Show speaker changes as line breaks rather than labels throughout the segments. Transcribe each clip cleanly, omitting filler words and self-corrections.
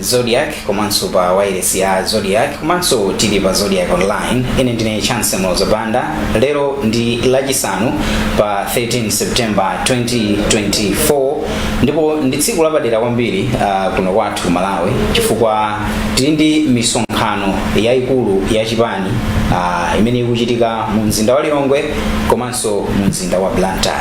Zodiak komanso pa wireless ya Zodiak, komanso tili pa Zodiak Online. Ine ndine Chance Mlozabanda. Lero ndi Lachisanu pa 13 September 2024, ndipo ndi tsiku lapadera kwambiri kuno kwathu Malawi, chifukwa tili ndi misonkhano yayikulu ya chipani imene ikuchitika mu mzinda wa Lilongwe komanso mu mzinda wa Blantyre.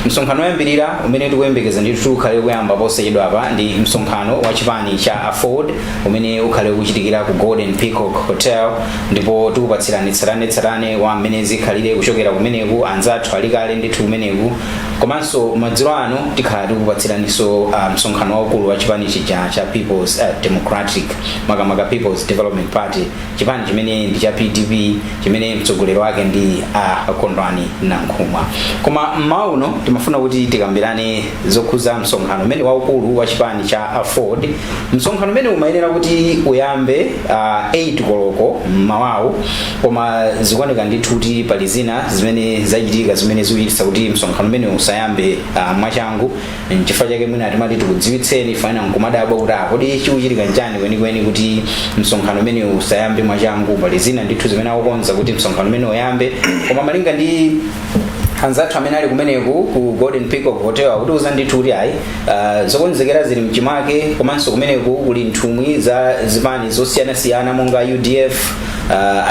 Msonkhano woyambirira umene tikuyembekeza ndithu ukhale kuyamba posachedwapa ndi msonkhano wa chipani cha AFORD umene ukhale ukuchitikira ku Golden Peacock Hotel, ndipo tikupatsirani tsatanetsatane wa mmene zikhalire kuchokera kumeneku. Anzathu alikale ndithu kumeneku. Komanso madzulo ano tikhala tikupatsiraninso msonkhano waukulu wa chipani chija cha People's Democratic, makamaka People's Development Party, chipani chimene ndi cha PDP, chimene mtsogoleri wake ndi Kondwani Nankhumwa. Koma mmawa uno timafuna kuti tikambirane zokhuza msonkhano umene waukulu wa chipani cha AFORD, msonkhano umene umayenera kuti uyambe 8 koloko mmawawu, koma zikuoneka ndithu kuti pali zina zimene zachitika zimene zikuchititsa kuti msonkhano umene usayambe mwachangu. Nchifukwa chake mwina timati tikudziwitseni, fana nkumadabwa kuti kodi chikuchitika nchani kwenikweni kuti msonkhano umene usayambe mwachangu? Pali zina ndithu zimene akukonza kuti msonkhano umene uyambe. Koma malinga ndi anzathu amene ali kumeneku ku Golden Peacock Hotel, akutiuza ndithu kuti ayi, zokonzekera zili mchimake, komanso kumeneku kuli nthumwi za zipani zosiyanasiyana monga UDF,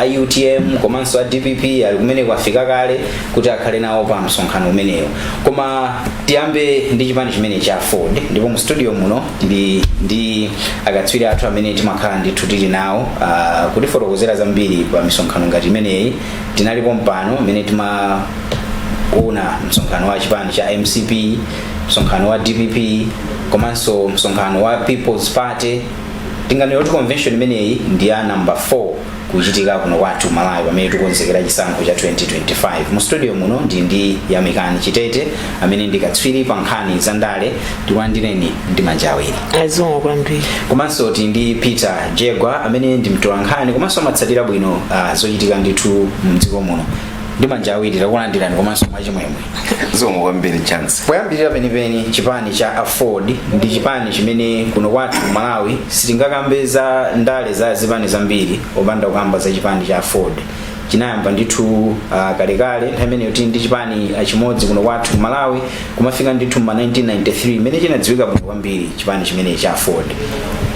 IUTM komanso a DPP ali kumeneku, afika kale kuti akhale nawo pa msonkhano umenewo. Koma tiyambe ndi chipani chimene cha AFORD, ndipo mu studio muno tili ndi akatswiri athu amene timakhala ndithu tili nawo kutifotokozera zambiri pa misonkhano ngati imeneyi. Tinalipo mpano imene timaona msonkhano wa chipani cha MCP, msonkhano wa DPP komanso msonkhano wa People's Party. Tinganene kuti convention imeneyi ndi ya number 4 kuchitika kuno kwathu Malawi pamene tikukonzekera chisankho cha 2025. Mu studio muno ndi Yamikani Chitete amene ndi katswiri pa nkhani za ndale. Tikulandireni ndi manja awiri.
Azongo kwambiri.
Komanso tili ndi Peter Jegwa amene ndi mtolankhani komanso amatsatira bwino zochitika ndithu mdziko muno. Ndi manja awiri takulandirani komanso mwachimwemwe.
Zikomo kwambiri, Chance.
Poyambirira penipeni, chipani cha AFORD ndi chipani chimene kuno kwathu Malawi sitingakambe za ndale za zipani zambiri opanda kukamba za chipani cha AFORD. Chinayamba ndithu kalekale, nthawi imeneyo tili ndi chipani chimodzi kuno kwathu Malawi, kumafika ndithu ma 1993 imene chinadziwika bwino kwambiri chipani chimene cha AFORD.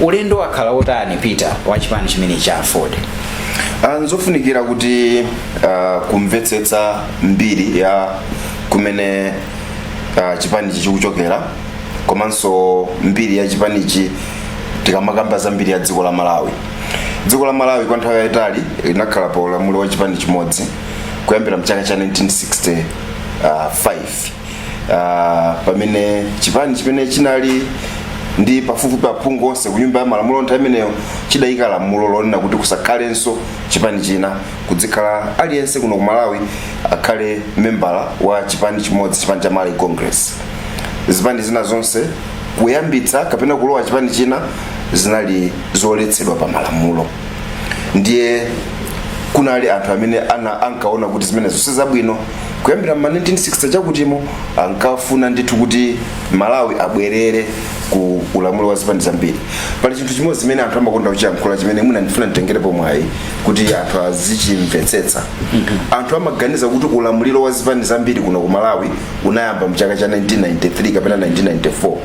Ulendo wakhala wotani, Peter, wa chipani chimene cha AFORD?
Nzofunikira kuti kumvetsetsa mbiri ya kumene chipanichi chikuchokera komanso mbiri ya chipanichi tikamakamba za mbiri ya dziko la Malawi. Dziko la Malawi kwa nthawi yayitali linakhala pa ulamuliro wa chipani chimodzi kuyambira mchaka cha 1965, pamene chipani chimene chinali ndi pafupifupi aphungu onse ku Nyumba ya Malamulo nthawi imeneyo chidayika lamulo lonena kuti kusakhalenso chipani china, kudzikhala aliyense kuno ku Malawi akhale membala wa chipani chimodzi, chipani cha Malawi Congress. Zipani zina zonse kuyambitsa kapena kulowa chipani china zinali zoletsedwa pa malamulo. Ndiye kunali anthu amene ana ankaona kuti zimenezo sizabwino. Kuyambira ma 1960 chakutimo ankafuna ndithu kuti Malawi abwerere ku ulamuliro wa zipani zambiri. Pali chinthu chimodzi zimene anthu amakonda kuchiyankhula chimene mwina ndifuna nditengerepo mwayi kuti anthu azichimvetsetsa. Anthu amaganiza kuti ulamuliro wa zipani zambiri kuno ku Malawi unayamba mchaka cha 1993 kapena 1994.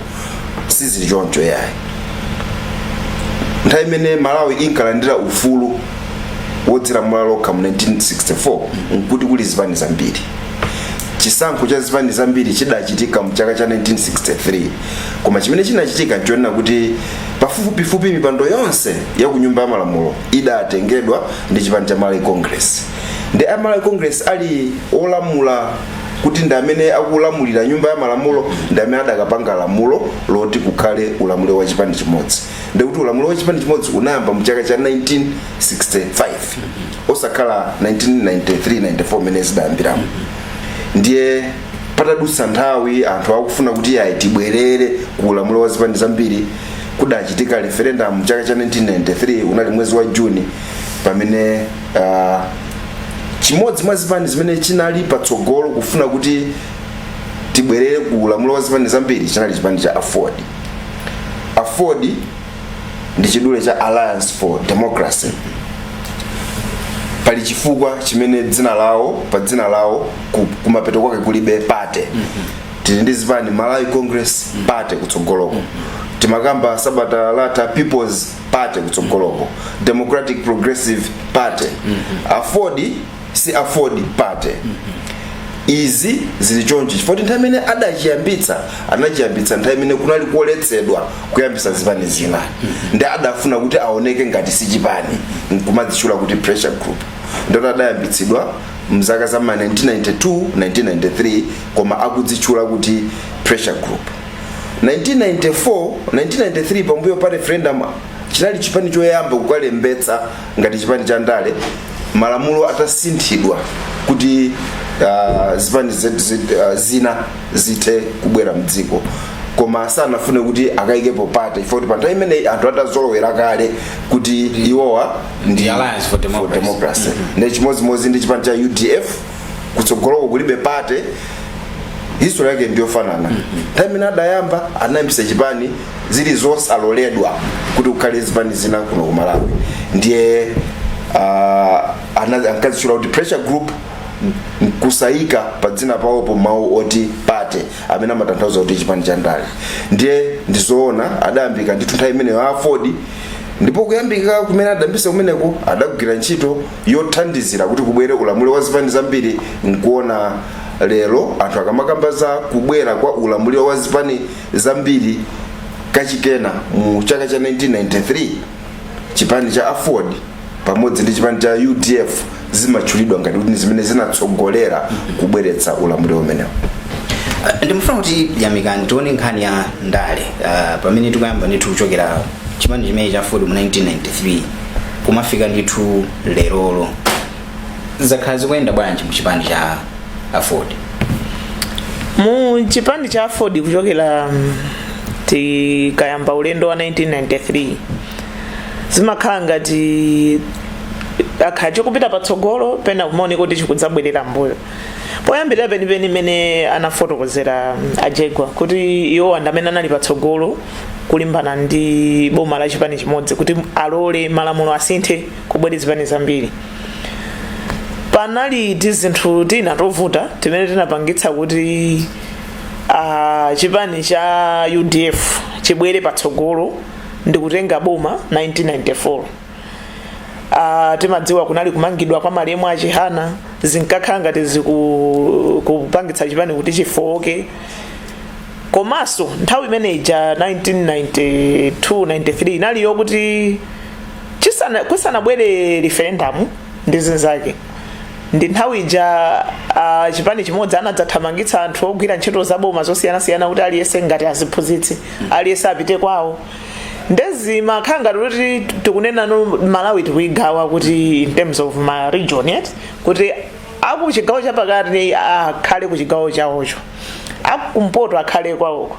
Sizili choncho yayi. Nthawi imene Malawi inkalandira ufulu wodzilamula lokha mu 1964 nkuti kuli zipani zambiri. Chisankho cha zipani zambiri chidachitika mchaka cha 1963, koma chimene chinachitika nchonena kuti pafupifupi mipando yonse ya ku Nyumba ya Malamulo idatengedwa ndi chipani cha Malawi Congress. Ndi a Malawi Congress ali olamula kuti ndi amene akulamulira Nyumba ya Malamulo, ndi amene adakapanga lamulo loti kukhale ulamuliro wa chipani chimodzi. Ndikuti ulamuliro wa chipani chimodzi unayamba mchaka cha 1965, osakhala 1993 94 mmene zidayambiramo. Ndiye patadutsa nthawi anthu akufuna kuti ayi, tibwerere ku ulamuliro wa zipani zambiri, kudachitika referendum mchaka cha 1993, unali mwezi wa Juni, pamene chimodzi mwa zipani zimene chinali patsogolo kufuna kuti tibwerere ku ulamuliro wa zipani zambiri chinali chipani cha AFORD. AFORD Ndi chidule cha Alliance for Democracy. Pali chifukwa chimene dzina lawo, pa dzina lawo kumapeto kwake kulibe party. Tili ndi zipani, Malawi Congress Party kutsogoloko, timakamba sabata latha, People's Party kutsogoloko, Democratic Progressive Party. AFORD si AFORD Party. Izi zili chonchi chifukwa nthawi imene adachiyambitsa, anachiyambitsa nthawi imene kunali kuoletsedwa kuyambitsa zipani zina, ndi adafuna kuti aoneke ngati si chipani nkumadzitchula kuti pressure group. Ndoti adayambitsidwa mzaka za ma 1992, 1993, koma akudzitchula kuti pressure group. 1994, 1993, pambuyo pa referendum, chinali chipani choyamba kukalembetsa ngati chipani cha ndale, malamulo atasinthidwa kuti zipani zina zithe kubwera mdziko, koma sanafune kuti akayikepo party chifukwa kuti pa nthawi imeneyi anthu atazolowera kale kuti iwowa ndi
Alliance for Democracy.
Democracy. Ndi chimodzimodzi ndi chipani cha UDF, kutsogoloko kulibe party. History yake ndiyofanana. Nthawi imene adayamba, anayambisa chipani zili zosaloledwa kuti kukhale zipani zina kuno ku Malawi, ndiye ankazitchula kuti pressure group, kusayika pa dzina pawopo mawu oti party amene amatanthauza kuti chipani cha ndale. Ndiye ndizoona adayambika ndithu nthawi imeneyo AFORD, ndipo kuyambika kumene adayambisa kumeneko adagwira ntchito yothandizira kuti kubwere ulamuliro wa zipani zambiri. Nkuona lero anthu akamakamba za kubwera kwa ulamuliro wa zipani zambiri kachikena mu chaka cha 1993, chipani cha AFORD pamodzi ndi chipani cha UDF zimatchulidwa ngati kuti zimene zinatsogolera kubweretsa ulamuliro umenewo.
Ndimafuna kuti, Yamikani, tione nkhani ya ndale pamene tikuyamba ndithu kuchokera chipani chimene cha AFORD mu 1993 kumafika ndithu lerolo, zakhala zikuyenda bwanji mu chipani cha AFORD?
Mu chipani cha AFORD, kuchokera tikayamba ulendo wa 1993, zimakhala ngati akhala chikupita patsogolo, pena kumaoneka kuti chikudzabwerera mbuyo. Poyambirira penipeni, imene anafotokozera Ajegwa kuti iwo ndi amene anali patsogolo kulimbana ndi boma la chipani chimodzi kuti alole malamulo asinthe kubwere zipani zambiri, panali tizinthu tina tovuta timene tinapangitsa kuti chipani cha UDF chibwere patsogolo ndi kutenga boma 1994. Timadziwa kunali kumangidwa kwa malemu a Chihana, zinkakhala ngati kupangitsa chipani kuti chifowoke. Komanso nthawi imene ija 1992, 93 inali yokuti kusanabwere referendum ndi zinzake, ndi nthawi ija chipani chimodzi anadzathamangitsa anthu ogwira ntchito zaboma zosiyanasiyana kuti aliyense, ngati aziphunzitsi, aliyense apite kwawo. Ndezimakhala ngati kuti tikunena no Malawi tikuigawa kuti in terms of ma region yet, kuti aku chigawo chapakati akhale ku chigawo chawocho, akumpoto akhale kwawoko,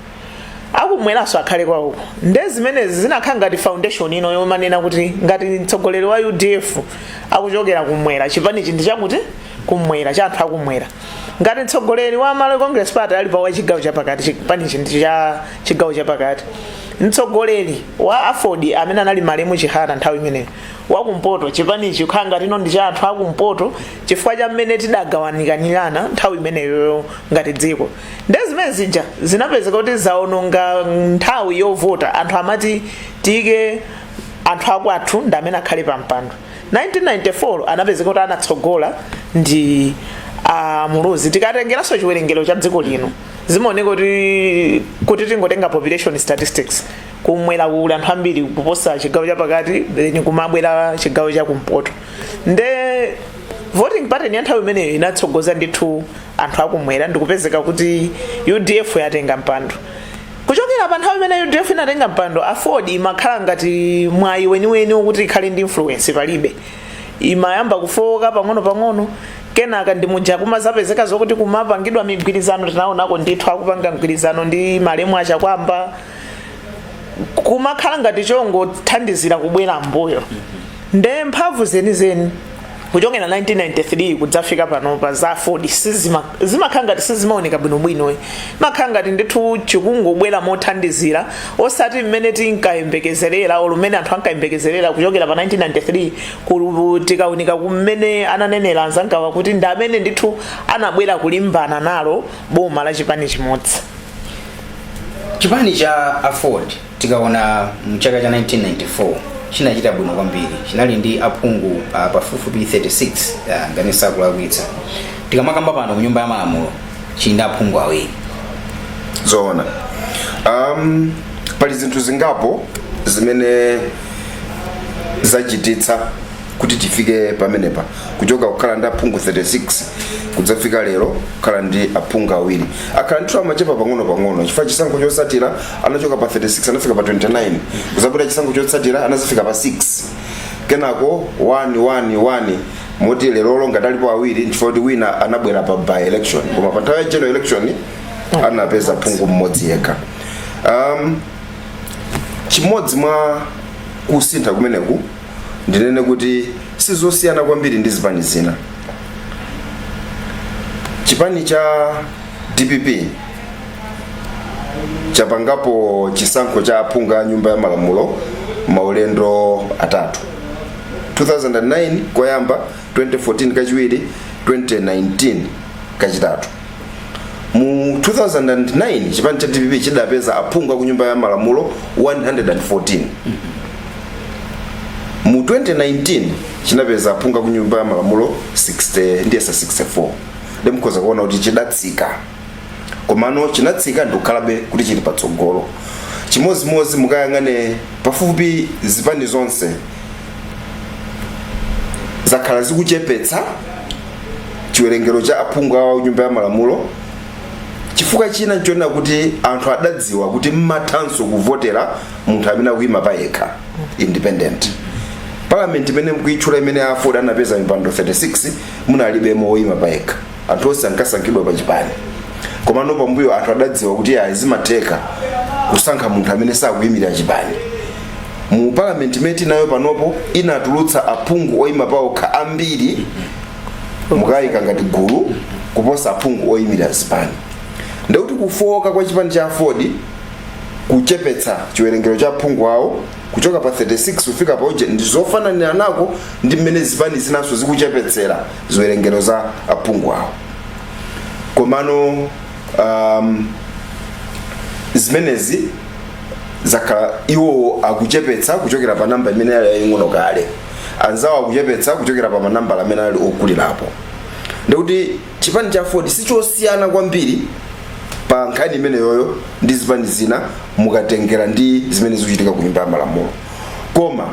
akumweranso akhale kwawoko. Nde zimenezi zinakhala ngati foundation ino yomanena kuti ngati mtsogoleri wa UDF akuchokera kumwera, chipanichi ndi chakuti kumwera, cha anthu akumwera. Ngati mtsogoleri wa Malawi Congress Party ali pa wa chigawo chapakati, chipanichi ndi cha chigawo chapakati. Mtsogoleri wa AFORD amene anali malemu Chihana nthawi imeneyo, wakumpoto, chipanichi kukhala ngati ino ndi cha anthu akumpoto chifukwa cha mmene tidagawanikanirana nthawi imeneyoyo ngati dziko. Nde zimene zija zinapezeka kuti zaononga nthawi yovota. Anthu amati tiyike anthu akwathu ndi amene akhale pa mpando. 1994 anapezeka kuti anatsogola ndi Muluzi. Tikatengeranso chiwerengero cha dziko lino, zimaoneka kuti tingotenga population statistics, kumwera kuli anthu ambiri kuposa chigawo chapakati, then kumabwera chigawo chakumpoto. Nde voting pattern ya nthawi imeneyo inatsogoza ndithu anthu akumwera, ndikupezeka kuti UDF yatenga mpando. Kuchokera pa nthawi imene UDF inatenga mpando, AFORD imakhala ngati mwayi weniweni wokuti ikhale ndi influence palibe, imayamba kufowoka pang'ono pang'ono. Kenaka ndi muja kumazapezeka zokuti kumapangidwa migwirizano. Tinaonako ndithu akupanga mgwirizano ndi malemu achakwamba, kumakhala ngati chongothandizira kubwera mbuyo. Nde mphamvu zenizeni Kuchokera 1993 kudzafika panopa, za AFORD zimakhala ngati sizimaoneka bwinobwino, makhala ngati ndithu chikungobwera mothandizira, osati mmene tinkayembekezerera olo mmene anthu ankayembekezerera kuchokera pa 1993. Tikaunika kumene ananenera anzangawa kuti ndi amene ndithu anabwera kulimbana nalo boma la chipani chimodzi.
Chipani cha AFORD, tikaona mchaka cha 1994, chinachita bwino kwambiri. Chinali ndi aphungu pafupifupi 36, ngati sakulakwitsa. Tikamakamba pano, ku Nyumba ya Malamulo chili ndi aphungu awiri.
Zoona. Pali zinthu zingapo zimene zachititsa kuti tifike pamenepa, kuchoka kukhala ndi aphungu 36 kudzafika lero kukhala ndi aphungu awiri. Akhala ndithu amachepa pang'ono pang'ono, chifukwa chisankho chotsatira anachoka pa 36 anafika pa 29, kuzapita chisankho chotsatira anazafika pa 6, kenako 1 1 1, moti lerolo ngati alipo awiri nchifukwa kuti wina anabwera pa by election, koma pa nthawi ya general election anapeza phungu mmodzi yekha. Chimodzi mwa kusintha kumeneku, ndinene kuti sizosiyana kwambiri ndi zipani zina. Chipani cha DPP chapangapo chisankho cha aphungu a Nyumba ya Malamulo maulendo atatu: 2009 koyamba, 2014 kachiwiri, 2019 kachitatu. Mu 2009 chipani cha DPP chidapeza aphungu a ku Nyumba ya Malamulo 114. Mu 2019 chinapeza aphungu a ku Nyumba ya Malamulo 60, ndiyesa 64. Ndimukhoza kuona kuti chidatsika, komano chinatsika ndikukhalabe kuti chili patsogolo. Chimozimozi mukayang'ane pafupi zipani zonse zakhala zikuchepetsa chiwerengero cha aphungu awo Nyumba ya Malamulo. Chifukwa china nchonena kuti anthu adadziwa kuti mmathanso kuvotera munthu amene akuyima payekha, independent. Parliament imene mukuyitchula, imene AFORD anapeza mipando 36, munalibemo woyima payekha, anthu onse ankasankhidwa pa chipani. Komano pambuyo anthu adadziwa kuti ayi, zimatheka kusankha munthu amene sakuyimira chipani. Mu parliament imene tinayo panopo, inatulutsa aphungu oyima paokha ambiri mukayika ngati gulu kuposa aphungu oyimira zipani. Ndikuti kufoka kwa chipani cha AFORD kuchepetsa chiwerengero cha aphungu awo kuchoka pa 36 kufika pa uje, ndi zofananira nako ndi mmene zipani zinanso zikuchepetsera ziwerengero za aphungu awo. Komano zimenezi zakhala iwo akuchepetsa kuchokera pa namba imene ali yaying'ono kale, anzawo akuchepetsa kuchokera pa manambala amene ali okulirapo. Ndikuti chipani cha AFORD sichosiyana kwambiri pa nkhani imeneyoyo ndi zipani zina, mukatengera ndi zimene zikuchitika ku Nyumba ya Malamulo. Koma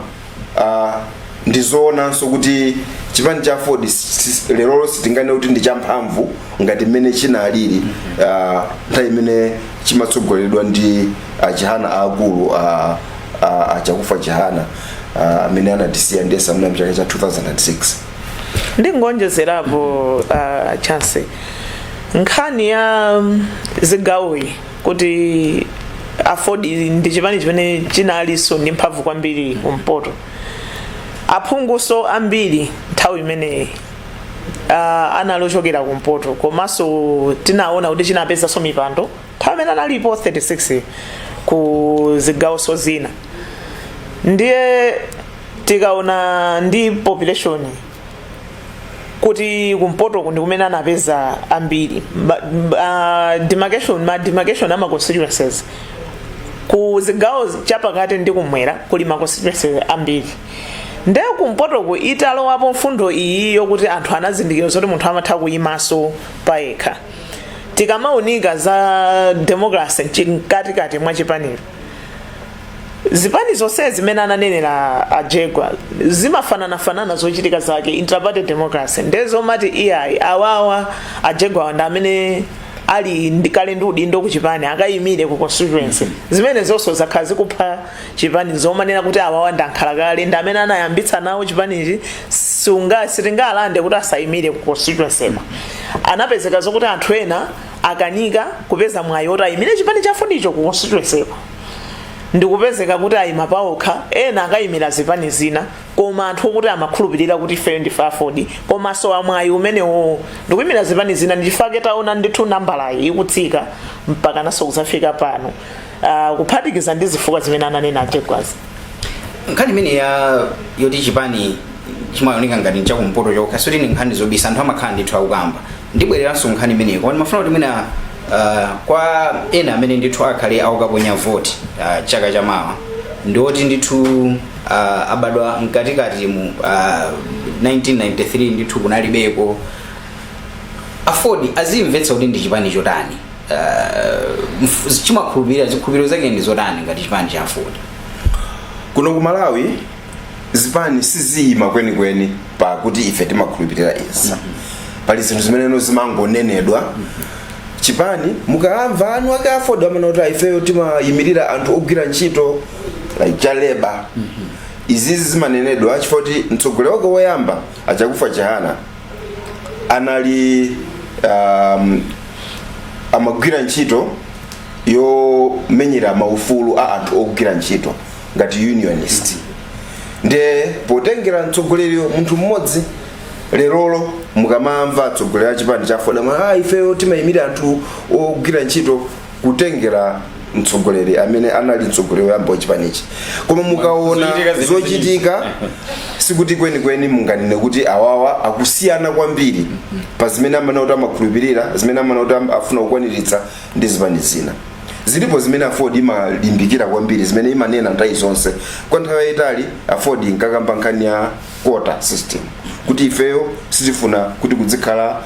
ndizoonanso kuti chipani cha AFORD lerolo sitingane kuti ndi champhamvu ngati mmene chinalili nthawi imene chimatsogoleredwa ndi Chihana aakulu, Achakufa Chihana, amene anatisiya ndiye samuna mchaka cha 2006.
Ndingonjezerapo, Chance, nkhani ya zigawoyi, kuti AFORD ndi chipani chimene chinalinso ndi mphamvu kwambiri kumpoto, aphunguso ambiri nthawi imeneyi anali ochokera kumpoto. Komanso tinaona kuti chinapezanso mipando nthawi imene analipo 36 ku zigawonso zina. Ndiye tikaona ndi population kuti kumpotoku ndi kumene anapeza ambiri, demarcation, ma demarcation ama constituencies ku zigawo chapakati ndi kumwera kuli ma constituencies ambiri. Ndiye kumpotoku italowapo mfundo iyi yokuti anthu anazindikira zoti munthu amatha kuyimanso payekha, tikamaunika za democracy mkatikati mwa chipaniro, zipani zonse zimene ananenera ajegwa zimafananafanana zochitika zake, intraparty democracy. Ndezomati iyayi, awawa ajegwawa ndi amene ali kale ndi udindo ku chipani, akayimire ku constituency. Zimene zonso zakhala zikupha chipani, zomanena kuti awawa ndi ankhalakale, ndi amene anayambitsa nawo chipanichi, sunga sitingalande kuti asayimire ku constituency. Anapezeka zokuti anthu ena akanika kupeza mwayi woti ayimire chipani cha AFORDicho ku constituency, ndikupezeka kuti ayima paokha, ena akayimira zipani zina. Koma anthu okuti amakhulupirira kuti ifeyo ndife AFORD, komanso amwayi umenewo ndikuyimira zipani zina. Ndichifake taona ndithu nambalayi ikutsika mpaka naso kuzafika pano, kuphatikiza ndi zifukwa zimene ananena Jegwazi.
Nkhani imene ya yoti chipani chimaoneka ngati nchakumpoto chokha, sikuti ni nkhani zobisa, anthu amakhala ndithu akukamba. Ndibwereranso nkhani imeneyi, koma ndimafuna kuti mwina kwa ena amene ndithu akhale akukaponya voti chaka chamawa, ndioti ndithu abadwa mkatikati mu 1993, ndithu kunalibeko AFORD, azimvetsa kuti ndi chipani chotani, chimakhulupirira zikhulupiriro zake ndi zotani ngati chipani cha AFORD?
Kuno ku Malawi zipani siziyima kwenikweni pakuti ife timakhulupirira izi. Pali zinthu zimeneno zimangonenedwa. Chipani mukamva anu ake AFORD amene kuti ifeyo timayimirira anthu ogwira ntchito, like cha labour, izizi zimanenedwa chifukwa kuti mtsogoleri wake woyamba, a Chakufwa Chihana, anali amagwira ntchito yomenyera maufulu a anthu ogwira ntchito ngati unionist. Nde potengera mtsogoleriyo munthu mmodzi, lerolo mukamamva atsogoleri a chipani cha AFORD ama ifeyo timayimira anthu ogwira ntchito, kutengera mtsogoleri amene anali mtsogoleri woyamba wa chipanichi. Koma mukaona
zochitika zimene
zochitika, sikuti kwenikweni munganene kuti awawa akusiyana kwambiri pa zimene amene kuti amakhulupirira, zimene amene kuti afuna kukwaniritsa ndi zipani zina. Zilipo zimene AFORD imalimbikira kwambiri, zimene imanena nthawi zonse. Kwa nthawi yayitali AFORD inkakamba nkhani ya quota system, kuti ifeyo sitifuna kuti kuzikhala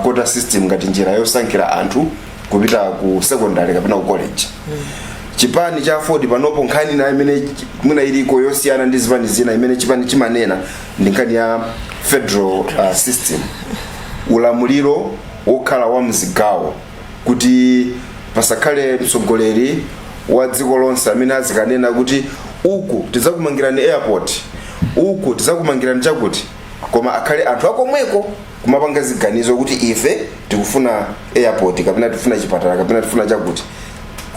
quota system ngati njira yosankhira anthu kupita ku secondary kapena ku college. Chipani cha AFORD panopo, nkhani na imene mwina iliko yosiyana ndi zipani zina, imene chipani chimanena, ndi nkhani ya federal system, ulamuliro wokhala wa mzigawo, kuti pasakhale mtsogoleri wa dziko lonse amene azikanena kuti uku tidzakumangirani airport, uku tidzakumangirani chakuti, koma akhale anthu akomweko kumapanga ziganizo kuti ife tikufuna airport kapena tifuna chipatala kapena tifuna chakuti.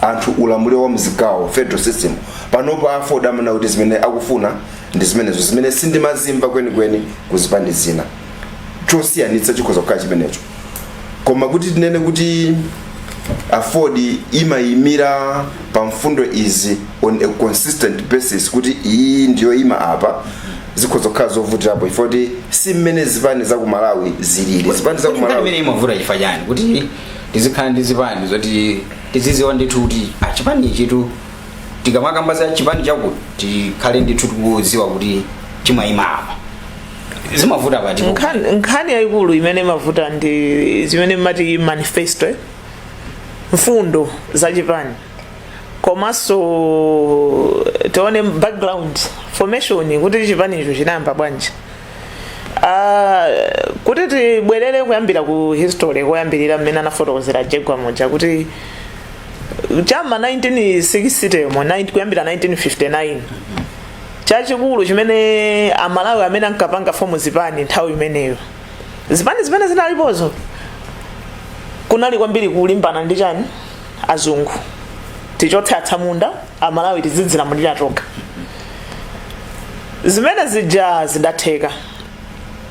Anthu, ulamuliro wa mzigawo, federal system. Panopo AFORD amana kuti zimene akufuna ndi zimenezo, zimene sindimazimva kwenikweni kuzipani zina. Chosiyanitsa chikhoza kukhala chimenecho, koma kuti tinene kuti AFORD imayimira pa mfundo izi on a consistent basis, kuti iyi ndiyo ima apa, zikhoza kukhala zovutirapo, ifo kuti si mmene zipani za ku Malawi zilili. Zipani za ku
Nkhani
Malawi
imene imavuta chifukwa chani kuti tizikhala ndi zipani zoti tiziziwa ndithu kuti chipani ichitu, tikamakamba za chipani chakuti, tikhale ndithu tikudziwa kuti chimayima apa? Zimavuta pati?
Nkhani yayikulu imene imavuta ndi zimene mati manifesto, eh? Mfundo za chipani, komanso tione background formation, kuti chipanicho chinayamba bwanji. Kuti tibwerere kuyambira ku history, koyambirira mmene anafotokozera Jegwa muja, kuti chama 1960 mo, kuyambira 1959, chachikulu chimene Amalawi amene ankapanga form zipani nthawi imeneyo, zipani zimene zinalipozo, kunali kwambiri kulimbana ndi chani? Azungu. Tichotse atsamunda, Amalawi tizidzilamulira tokha. Zimene zija zidatheka.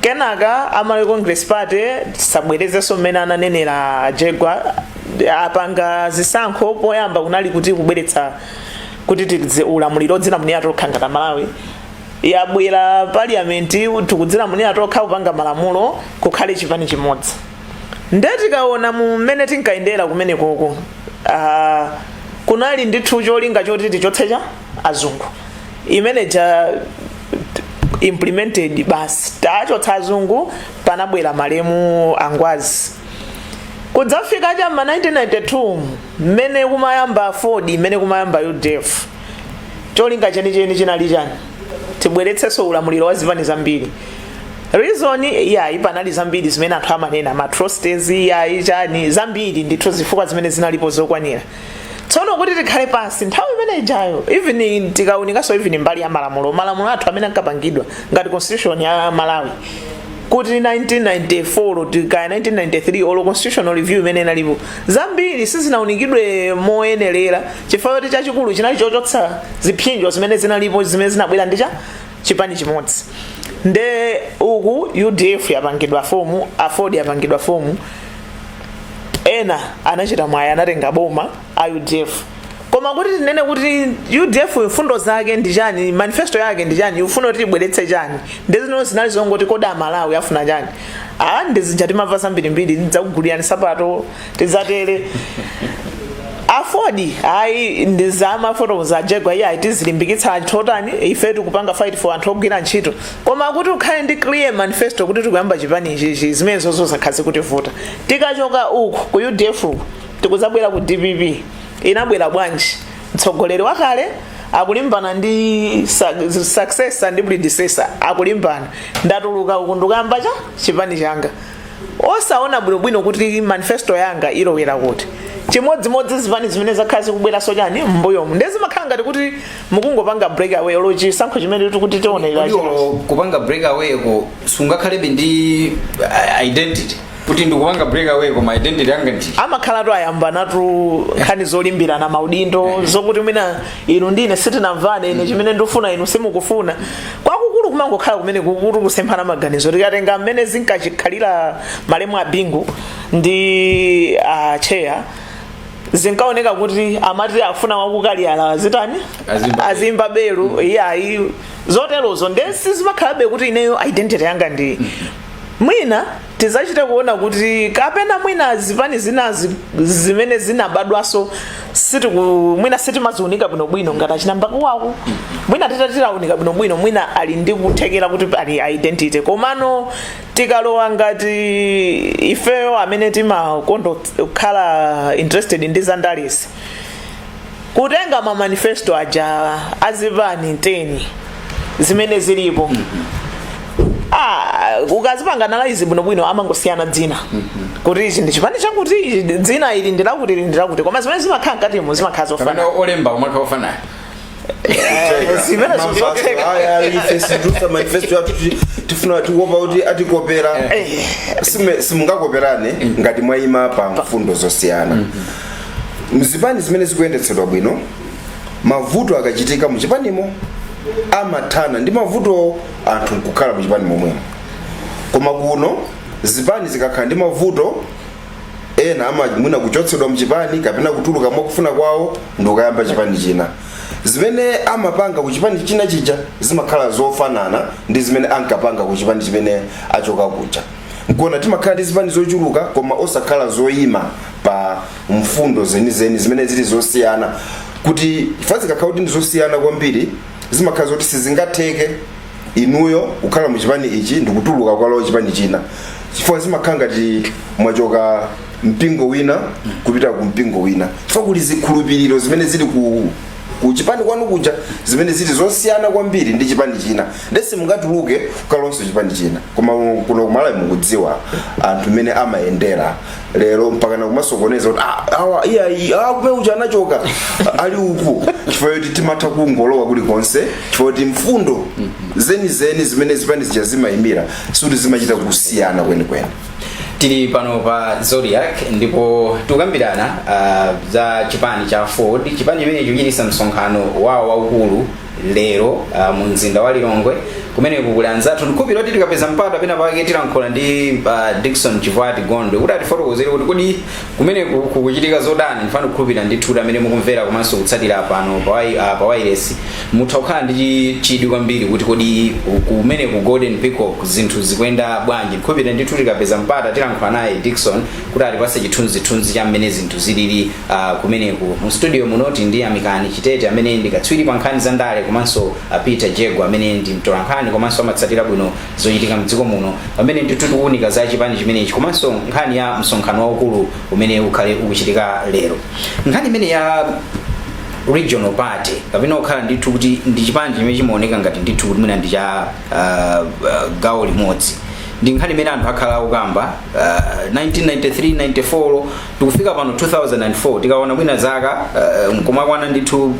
Kenaka Amalawi Congress Party, tisabwerezenso mmene ananenera Jegwa, apanga zisankho. Poyamba kunali kuti kubweretsa kuti ulamuliro odzilamulira tokha ngati Amalawi. Yabwera parliament, tikudzilamulira tokha, kupanga malamulo, kukhale chipani chimodzi. Nde tikaona mu mmene tinkayendera kumene koko, kunali ndithu cholinga choti tichotse cha azungu. Imene ja implemented basi, tachotsa azungu, panabwera malemu Angwazi. Kudzafika cha ma 1992, mmene kumayamba AFORD, mmene kumayamba UDF, cholinga chenicheni chinali chani? Tibweretsenso ulamuliro wa zipani zambiri. Reason iyayi, panali zambiri zimene anthu amanena, ma atrocities, iyayi, chani, zambiri ndithu, zifukwa zimene zinalipo zokwanira. Tsono kuti tikhale pansi nthawi imene ijayo, even tikaunikanso even mbali ya malamulo, malamulo athu amene ankapangidwa ngati constitution ya Malawi kuti 1994 kaya 1993, olo constitutional review imene inalipo, zambiri sizinaunikidwe moyenerera, chifukwa choti chachikulu chinali chochotsa zipsinjo zimene zinalipo, zimene zinabwera ndi cha Chipani chimodzi. Nde uku UDF yapangidwa form, AFORD yapangidwa form, ena anachita mwayi, anatenga boma a UDF. Koma kuti tinene kuti UDF mfundo zake ndi chani, manifesto yake ndi chani, ufuna kuti ibweretse chani, ndizino zinali zongoti, kodi Amalawi afuna chani? Ah, ndizija timamva zambirimbiri, tidzakugulirani sapato, tidzatere. AFORD ayi, ndizamafotokoza Jegwa, iye ayi, tizilimbikitsa anthu otani, ife tikupanga fight for anthu ogwira ntchito. Koma kuti ukhale ndi clear manifesto kuti tikuyamba chipani ichichi, zimene zozo zakhazi kutivuta. Tikachoka uku ku UDF uku, tikuzabwera ku DPP. Inabwera bwanji? Mtsogoleri wakale akulimbana ndi successor ndi predecessor akulimbana, ndatuluka uku, ndikuyamba cha chipani changa, osaona bwinobwino kuti manifesto yanga ilowera kuti. Chimodzimodzi zipani zimene zakhala zikubweranso chani m'mbuyomu, ndizimakhala ngati kuti mukungopanga break away olo chisankho chimene tikuti tionera.
Kodi olo kupanga break away ko sungakhalebe ndi identity kuti ndikupanga break away, koma identity yanga ndi?
Amakhala ayamba natu nkhani zolimbirana maudindo, zokuti mwina inu ndine sitinamvane, ine chimene ndifuna inu simukufuna. Kwakukulu kumangokhala kumene kukuti kusemphana maganizo. Tikatenga mmene zinkachikhalira malemu a Bingu ndi acheya, zinkaoneka kuti amati afuna wakukaliyala zitani?
Azimba.
Azimba belu. Iyayi, zoterozo nde sizimakhalabe kuti ineyo identity yanga ndi. Mwina tizachite kuona kuti kapena mwina zipani zinazi zimene zinabadwaso sitiku, mwina sitimaziunika bwinobwino ngati achinambakuwaku. Mwina titatilaunika bwinobwino, mwina ali ndi kuthekera kuti ali identity. Komano tikalowa ngati ifeyo amene timakonda kukhala interested ndi zandalesi, kutenga ma manifesto aja azipani 10 zimene zilipo, ah, ukazipanga analyze bwinobwino, amangosiyana dzina kuti ichi ndi chipani chakuti, ichi dzina ili ndilakuti, ili ndilakuti, koma zimene zimakhala mkatimo zimakhala
Kapena
zofanana.
olemba umakhala ofanana.
Zimene zotheka.
Aya, ife situsa manifesto yathu, tifuna tikuopa kuti atikopera. Simungakoperane ngati mwayima pa mfundo zosiyana. Mzipani zimene zikuyendetsedwa bwino, mavuto akachitika muchipanimo amathana ndi mavuto, anthu nkukhala muchipani momwemo. Koma kuno zipani zikakhala ndi mavuto, ena ama mwina kuchotsedwa mchipani kapena kutuluka mwakufuna kwawo ndikukayamba chipani china. Zimene amapanga ku chipani china chija zimakhala zofanana ndi zimene ankapanga ku chipani chimene achoka kuja. Nkuona timakhala ndi zipani zochuluka koma osakhala zoyima pa mfundo zenizeni zimene zili zosiyana, kuti chifukwa zikakhala kuti ndi zosiyana kwambiri, zimakhala zoti sizingatheke inuyo kukhala mu chipani ichi ndikutuluka kwalowa chipani china, chifukwa zimakhala ngati mwachoka mpingo wina kupita ku mpingo wina, chifukwa kuli zikhulupiriro zimene zili ku chipani kwanu kuja zimene zili zosiyana kwambiri ndi chipani china, nde simungatuluke kukalonso chipani china. Koma kuno kumalawi mukudziwa anthu mmene amayendera lero, mpakana kumasokoneza kuti, "Ah, awa iyayi, ah, kumene uja anachoka ali uku," chifukwa choti timatha kungolowa kulikonse, chifukwa kuti mfundo zenizeni zimene zipani zija zimayimira sikuti zimachita kusiyana kwenikweni.
Tili pano pa Zodiak ndipo tikukambirana za chipani cha AFORD, chipani chimene chikuchititsa msonkhano wawo waukulu lero mu mzinda wa Lilongwe. Kumeneku kuli anzathu. Ndikhulupirira kuti tikapeza mpata pena pake tilankhula ndi Dickson Chivati Gondwe kuti atifotokozere kuti kodi kumeneku kukuchitika zotani. Ndifana kukhulupirira ndithu kuti amene mukumvera komanso kutsatira pano pa wireless mutha kukhala ndi chidwi kwambiri kuti kodi kumeneku Golden Peacock zinthu zikuyenda bwanji. Ndikhulupirira ndithu tikapeza mpata tilankhula naye Dickson kuti atipase chithunzithunzi cha mmene zinthu zilili kumeneku. Mu studio munoti ndi Amikani Chitete amene ndi katswiri pa nkhani za ndale, komanso Peter Jegwa amene ndi mtolankhani komanso amatsatira bwino zochitika mdziko muno, pamene ndithu tikuwunika za chipani chimenechi komanso nkhani ya msonkhano waukulu umene ukhale ukuchitika lero. Nkhani imene ya regional party kapena kukhala ndithu kuti ndi chipani chimene chimaoneka ngati ndithu kuti mwina ndi cha gawo limodzi, ndi nkhani imene anthu akhala akukamba 1993, 94, tikufika pano 2004. Tikaona mwina zaka nkumakwana ndithu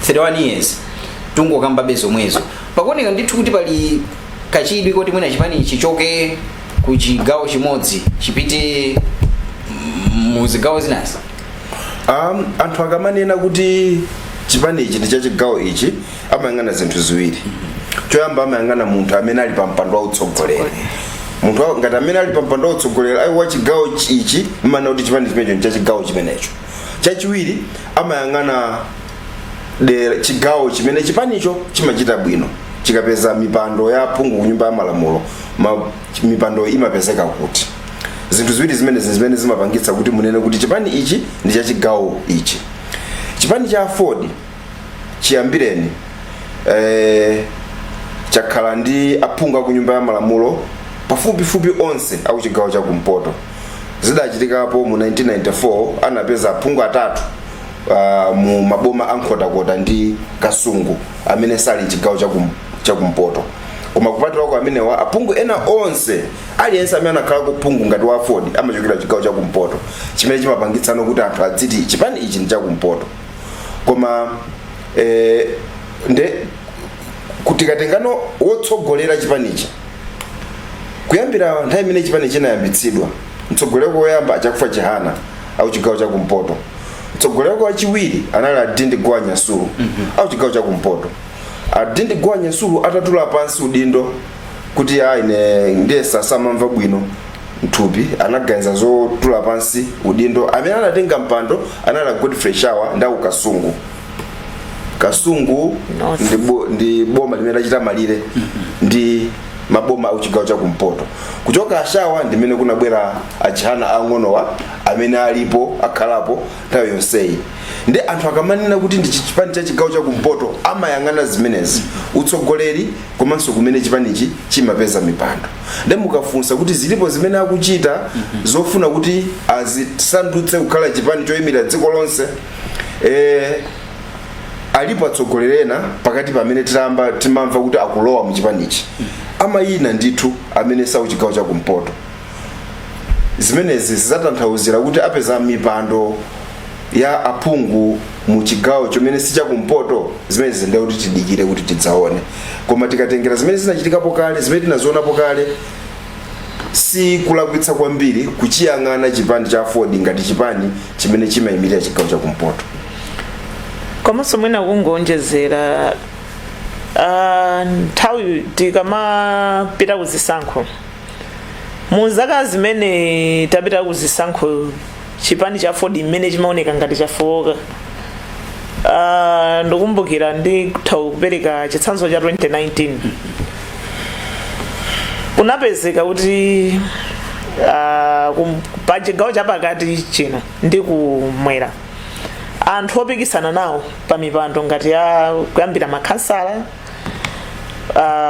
31 years tungokambabe zomwezo. Pakuoneka ndithu kuti pali kachidwi koti mwina chipani chichoke ku chigawo chimodzi chipite mu zigawo zinazi.
Anthu akamanena kuti chipani ichi ndi chachigawo ichi, amayang'ana zinthu ziwiri. Choyamba, amayang'ana munthu amene ali pa mpando wa utsogoleri. Munthu ngati amene ali pa mpando wa utsogoleri ali wa chigawo ichi, mmanena kuti chipani chimenecho ndi chachigawo chimenecho. Chachiwiri, amayang'ana dera, chigawo chimene chipanicho chimachita bwino. Chikapeza mipando ya phungu ku Nyumba ya Malamulo, mipando imapezeka kuti? Zinthu ziwiri zimenezi zimene zimapangitsa kuti munene kuti chipani ichi ndi chachigawo ichi. Chipani cha AFORD chiyambireni chakhala ndi aphungu aku Nyumba ya Malamulo pafupifupi onse akuchigawo chakumpoto. Zidachitikapo mu 1994, anapeza aphungu atatu mu maboma a Nkhotakota ndi Kasungu amene sali mchigawo chakumpoto, koma kupatulako amenewa, aphungu ena onse, aliyense amene anakhala kuphungu ngati wa AFORD amachokera chigawo chakumpoto, chimene chimapangitsano kuti anthu adziti chipani ichi ndi chakumpoto. Koma nde kutikatengano wotsogolera chipanichi, kuyambira nthawi imene chipani chinayambitsidwa, mtsogoleri woyamba Achakufa Chihana au chigawo chakumpoto, mtsogoleri wachiwiri anali Adindi Gowa Nyasulu au chigawo chakumpoto. Adindi Gowa Nyasulu atatula pansi udindo kuti a ine ndiye sasamamva bwino mthupi, anaganiza zotula pansi udindo, amene anatenga mpando anali a Godfrey Shawa ndi aku Kasungu. Kasungu
North.
ndi boma limene lachita malire ndi maboma au chigawo chakumpoto. Kuchoka Ashawa ndimene kunabwera Achihana ang'onowa amene alipo, akhalapo nthawi yonseyi. Ndi anthu akamanena kuti ndi chipani cha chigawo chakumpoto, amayang'ana zimenezi, utsogoleri komanso kumene chipanichi chimapeza mipando. Ndi mukafunsa kuti zilipo zimene akuchita zofuna kuti azisandutse kukhala chipani choyimira dziko lonse, alipo atsogoleri ena pakati pamene titamba timamva kuti akulowa mu chipanichi, amayina ndithu amene sau chigawo chakumpoto. Zimenezi zidzatanthauzira kuti apeza mipando ya aphungu mu chigawo chimene sichakumpoto? Zimenezi ndiye kuti tidikire kuti tidzaone. Koma tikatengera zimene zinachitikapo kale, zimene tinazionapo kale, si kulakwitsa kwambiri kuchiyang'ana chipani cha AFORD ngati chipani chimene chimayimirira chigawo chakumpoto.
Komanso mwina kungonjezera, nthawi tikamapita kuzisankho, mu zaka zimene tapita kuzisankho, chipani cha AFORD mmene chimaoneka ngati chafowoka, ndikumbukira nditha kupereka chitsanzo cha 2019, kunapezeka kuti pa chigawo chapakati chino ndi kumwera, anthu opikisana nawo pa mipando ngati ya kuyambira makhansala,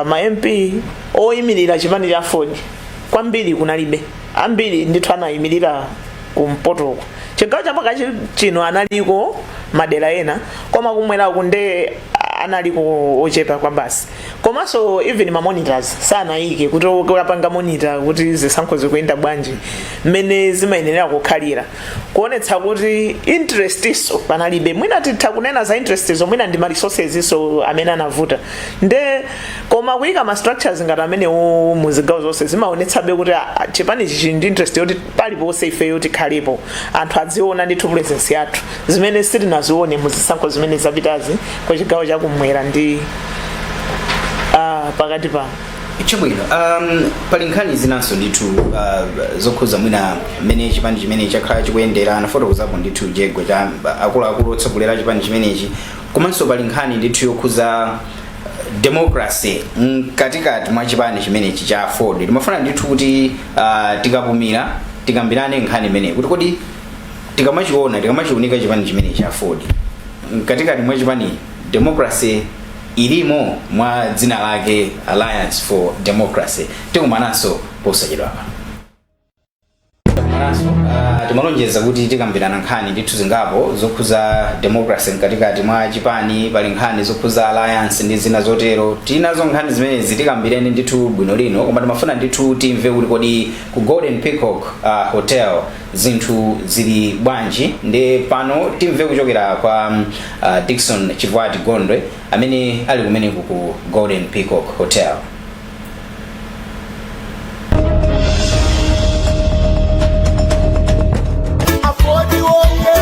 ma MP oyimirira chipani cha AFORD kwambiri kunalibe. Ambiri ndithu anayimirira kumpotoko. Chigawo chapakati chino analiko madera ena, koma kumwerako nde analiko ochepa kwa basi. Komanso even ma monitors sanayike kuti okapanga monitor kuti zisankho zikuyenda bwanji mmene zimayenera kukhalira, kuonetsa kuti interest iso panalibe. Mwina titha kunena za interest izo, mwina ndi ma resources iso amene anavuta. Nde koma kuyika ma structures ngati amenewo mu zigawo zonse zimaonetsabe kuti chipani chichi ndi interest yoti paliponse ifeyo tikhalepo, anthu adziona ndithu presence yathu, zimene sitinazione mu zisankho zimene zapitazi kwa chigawo chakumwera ndi pakati pano.
Chabwino, pali nkhani zinanso ndithu zokhuza mwina mmene chipani chimene chakhala chikuyendera. Anafotokozapo ndithu jegwe cha akuluakulu otsogolera chipani chimenechi. Komanso pali nkhani ndithu yokhuza democracy mkatikati mwa chipani chimenechi cha AFORD. Timafuna ndithu kuti tikapumira tikambirane nkhani imeneyi, kuti kodi tikamachiona, tikamachiunika chipani chimenechi cha AFORD, mkatikati mwa chipani democracy ilimo mwa dzina lake Alliance for Democracy? Tikumananso posachedwapa. Tikumananso. Timalonjeza kuti tikambirana nkhani ndithu zingapo zokhuza democracy mkatikati mwa chipani. Pali nkhani zokhuza alliance ndi zina zotero. Tinazo nkhani zimenezi, tikambireni ndithu bwino lino. Koma timafuna ndithu timve kuti kodi ku Golden Peacock Hotel zinthu zili bwanji? Ndi pano timve kuchokera kwa Dickson Chivwati Gondwe amene ali kumeneku ku Golden Peacock Hotel.
AFORD woye!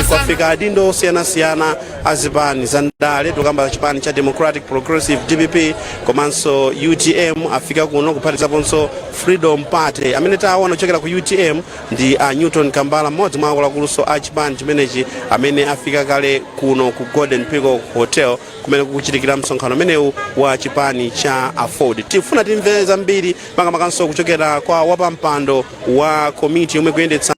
Kwafika adindo osiyanasiyana a zipani za ndale. Tikamba chipani cha Democratic Progressive, DPP, komanso UTM afika kuno, kuphatizaponso Freedom Party. Amene taona kuchokera ku UTM ndi a Newton Kambala, mmodzi mwa akuluakuluso a chipani chimenechi, amene afika kale kuno ku Golden Peacock Hotel kumene kukuchitikira msonkhano umenewu wa chipani cha AFORD. Tifuna timve zambiri, makamakanso kuchokera kwa wapampando wa komiti yomwe kuyendetsa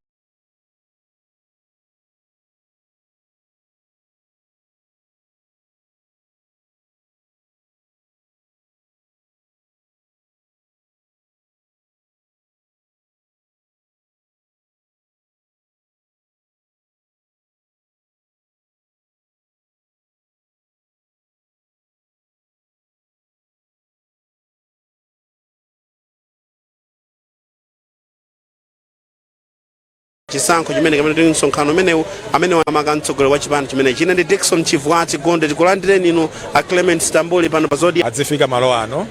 chisankho chimene kamene tili msonkhano umenewu, amene wamaka mtsogoleri wa chipani chimene chine ndi Dickson Chivwati Gonde. Tikulandireni inu a Clement Stambuli pano pa Zodiak.
Adzifika malo ano,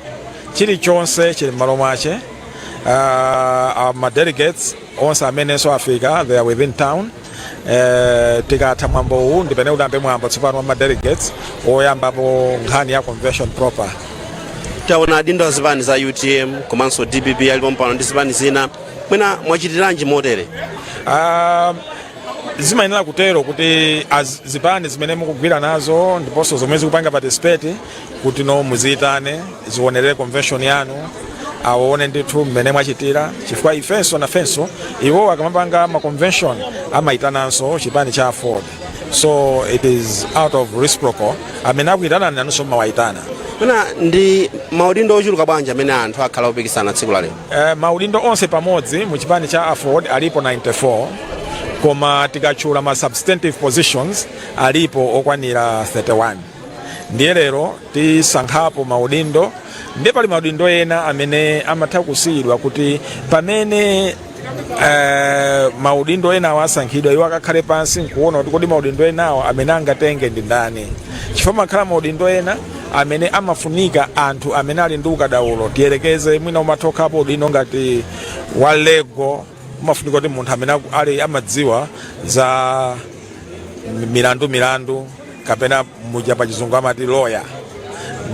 chilichonse chili m'malo mwache. Ma delegates onse amenenso afika, they are within town. Tikatha mwambo uwu ndipene utambe mwambo tsopano wa ma delegates oyambapo nkhani ya convention proper.
Taona adindo a zipani za UTM komanso DPP alipo pano ndi zipani zina. Mwina mwachitiranji motere?
Zimayenera kutero kuti zipani zimene mukugwira nazo ndiponso zomwe zikupanga participate kuti no muziyitane, zionerere convention yanu, aone ndithu mmene mwachitira, chifukwa ifenso nafenso iwo akamapanga ma convention amayitananso chipani cha AFORD, so it is out of reciprocal. Amene akuyitanani nanunso mmawayitana.
Mwina ndi maudindo ochuluka bwanji amene anthu akhala opikisana tsiku la lero?
Maudindo onse pamodzi mu chipani cha AFORD alipo 94, koma tikatchula ma substantive positions alipo okwanira 31. Ndiye lero tisankhapo maudindo, ndiye pali maudindo ena amene amatha kusiyidwa kuti pamene maudindo enawo asankhidwa, iwo akakhale pansi nkuona kuti kodi maudindo enawo amene angatenge ndi ndani, chifukwa makhala maudindo ena amene amafunika anthu amene ali ndi ukadaulo. Tiyerekeze mwina umatokhapo udindo ngati wa legal, umafunika kuti munthu amene ali amadziwa za milandu kapena muja pa Chizungu amati lawyer.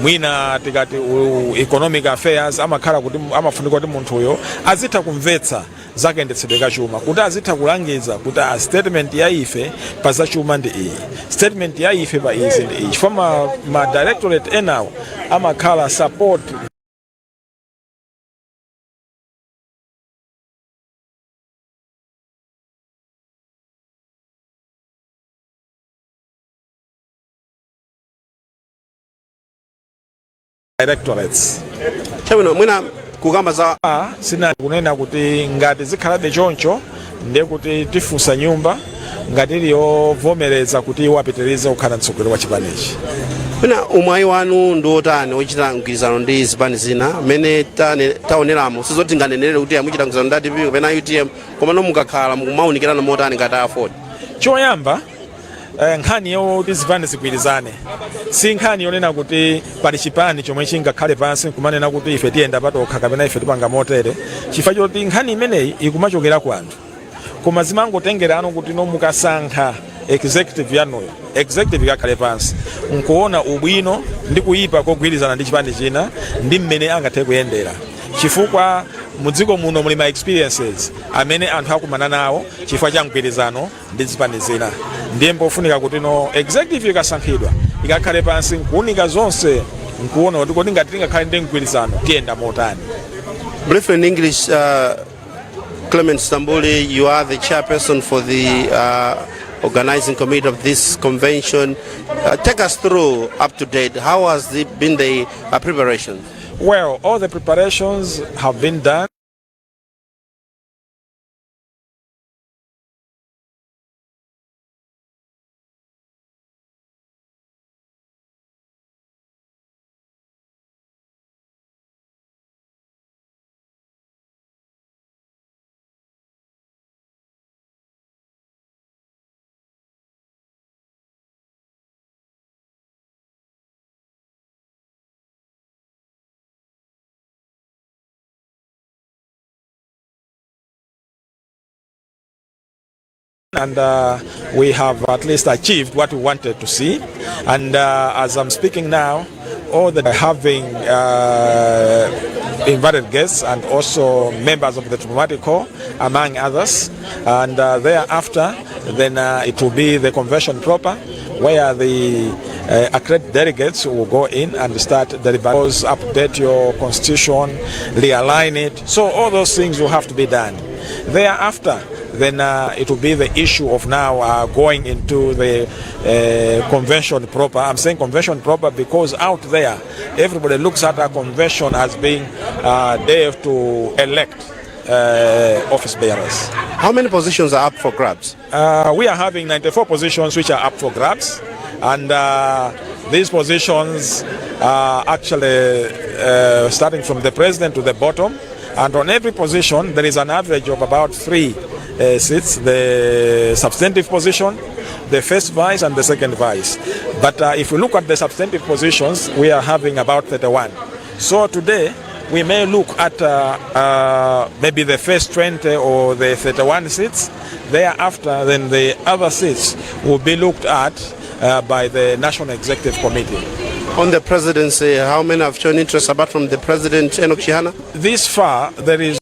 Mwina tikati economic affairs, amakhala kuti amafunika kuti munthuyo azitha kumvetsa zakayendetsedwe kachuma, kuti azitha kulangiza kuti a statement ya ife pa zachuma ndi iyi, statement ya ife pa izi ndi iyi, chifukwa ma directorate enawo amakhala support directorates.
Chabwino, mwina kukamba za
Sina kunena kuti ngati zikhalabe choncho, ndiye kuti tifunsa nyumba ngati ili yovomereza kuti iwo apitirize kukhala mtsogoleri wa chipanichi.
Mwina umwayi wanu ndi wotani wochita mgwirizano ndi zipani zina mmene taoneramo? Sizoti nganenere kuti amuchita mgwirizano ndi DPP kapena UTM, koma no mukakhala mukumawunikirana motani ngati AFORD?
Choyamba, nkhani yoti zipani zigwirizane si nkhani yonena kuti pali chipani chomwe chingakhale pansi nkumanena kuti ife tiyenda patokha kapena ife tipanga motere, chifukwa choti nkhani imeneyi ikumachokera ku anthu. Koma zimangotengerano kuti no mukasankha executive yanuyo, executive ikakhale pansi nkuona ubwino ndi kuyipa kogwirizana ndi chipani china ndi mmene angathe kuyendera, chifukwa mudziko muno muli ma experiences amene anthu akumana nawo chifukwa cha mgwirizano ndi zipani zina. Ndiye mpofunika kuti no executive ikasankhidwa ikakhale pansi nkuunika zonse, nkuona kuti kodi ngati tingakhale ndi mgwirizano tiyenda motani.
Briefly in English, Clement Stambuli, you are the chairperson for the organizing committee of this convention. Take us through up to date. How has been the preparation?
Well, all the preparations have been done. And we have at least achieved what we wanted to see. And as I'm speaking now, all the having invited guests and also members of the diplomatic corps, among others. And thereafter, then it will be the convention proper, where the accredited delegates will go in and start deliberations, update your constitution, realign it. So all those things will have to be done. Thereafter, then it will be the issue of now going into the convention proper. I'm saying convention proper because out there, everybody looks at a convention as being there to elect office bearers.
How many positions are up for grabs?
We are having 94 positions which are up for grabs, and these positions are actually starting from the president to the bottom. And on every position, there is an average of about three seats: the substantive position, the first vice, and the second vice. But if we look at the substantive positions, we are having about 31. So today, we may look at maybe the first 20 or the 31 seats. Thereafter, then the other seats will be looked at by the National Executive Committee.
On the presidency, how many have shown interest apart from the president, Enoch Chihana?
This far, there is